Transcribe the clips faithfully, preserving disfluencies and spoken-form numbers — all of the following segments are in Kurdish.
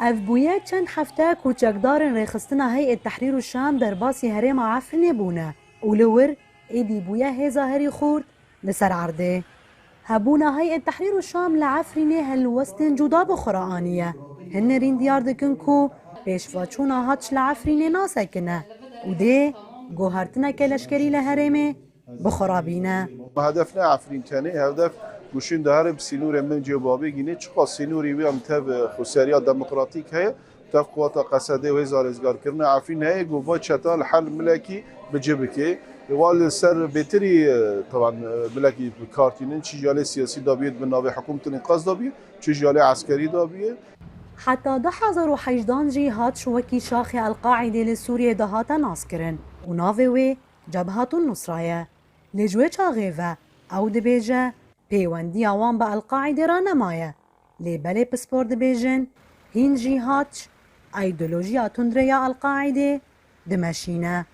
Ev bûye çend hefte ku çekdarên rêxistina Heyet Tehrîr û Şam derbasî herêma Efrînê bûne û li wir êdî bûye hêza herî xurt li ser erdê. Hebûna Heyet Tehrîr û Şam li Efrînê helwestên cuda bi xwe re aniye. Hin nerîn diyar dikin ku pêşveçûna Haç li Efrînê nasekine û dê guhertineke leşkerî li herêmê bi xwe re bîne. Hedef ne Efrîn tenê, hedef guşîn dihere bi sînorê min cê babê gînê. Çiqas sînorî wî em tev xweseriya demokratîk heye, tev quwata Qesedê û hêza rêzgarkirina Efrîn heye, ku va çeta li hel milekî bi cih bike. Wa li ser bêtirî, e, taban, e, milekî bi kar tînin, çi ji alê siyasî dabiye di bin navê hikûmetên înqaz dabiye, çi ji alê eskerî dabiye. Heta du hezar û hejdan jî Haç wekî şaxê El-Qaîdê li Sûriyê dihate naskirin û navê wê Cebhatun Nusra ye. Lê ji wê çaxê ve ew dibêje pêwendiya wan bi El-Qaîdê re nemaye. Lê belê pispor dibêjin, hîn jî Haç, îdeolojiya tundre ya El-Qaîdê dimeşîne.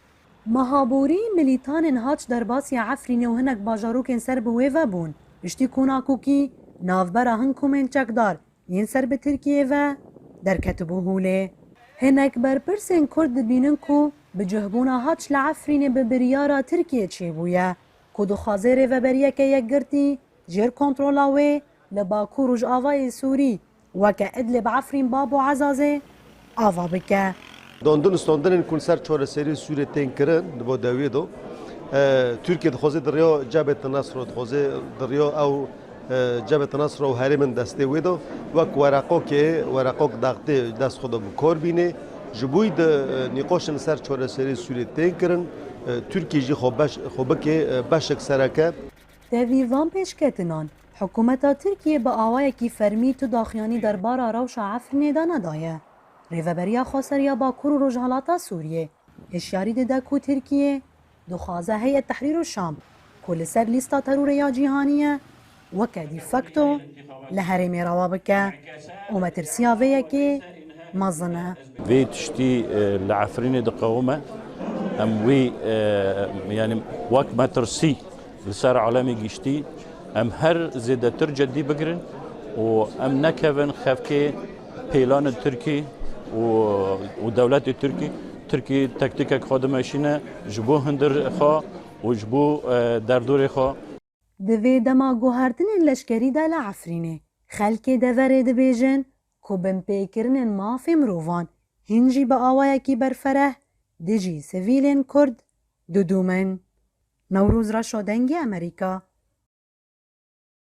Meha borî milîtanên Haç derbasî Efrînê û hinek bajarokên ser bi wê ve bûn. Piştî ku nakokî navbera hin komên çekdar yên ser bi Tirkiyê ve derketibû holê. Hinek berpirsên Kurd dibînin ku bicihbûna Haç li Efrînê bi biryara Tirkiyê çêbûye, ku dixwaze rêveberiyeke yekgirtî jêr kontrola wê li Bakur Rojavayê Sûrî, weke Idlib, Efrîn, Bab û Ezazê ava bike. Dandin û standinên ku li ser çareseriyê Sûriyê tên kirin, di bo dewiyê de, e, Tirkiye dixwaze di rêya Cebhet Nesro, dixwaze di rêya ew, e, Cebhet Nesro û herêmin destê wê de, wek wereqokê, wereqok dextê dest xwe de bi kar bînê. Ji bo wî di, e, nîqaşên li ser çareseriyê Sûriyê tên kirin, e, Tirkiye jî xwe beş, xwe bike, e, beşek sereke. Tevî van pêşketinan, hikûmeta Tirkiyê bi awayekî fermî tu daxuyanî derbara rewşa Efrînê de nedaye. Rêveberiya Xweseriya Bakur û Rojhilata Sûriyê hişyarî dide ku Tirkiye dixwaze Heyet Tehrîr û Şam, ku li ser lîsta terorê ya cîhanî ye, weke de facto li herêmê rewa bike û metirsiya vê yekê mezin e. Vê tiştî, e, li Efrînê diqewime. Em wî, e, yanî wek metirsî li ser alemê giştî, em her zêdetir ceddî bigirin û em nekevin xefkê pêlanê Tirkî û, û dewletê Tirkî. Tirkî tektîkek xwe dimeşîne ji bo hundir xwe û ji bo, e, derdorê xwe. Di vê dema guhertinên leşkerî de li Efrînê, xelkê deverê dibêjin ku binpêkirinên mafê mirovan hîn jî bi awayekî berfereh dijî sivîlên Kurd didûmin. Newroz Reşo, Dengê Amerîka,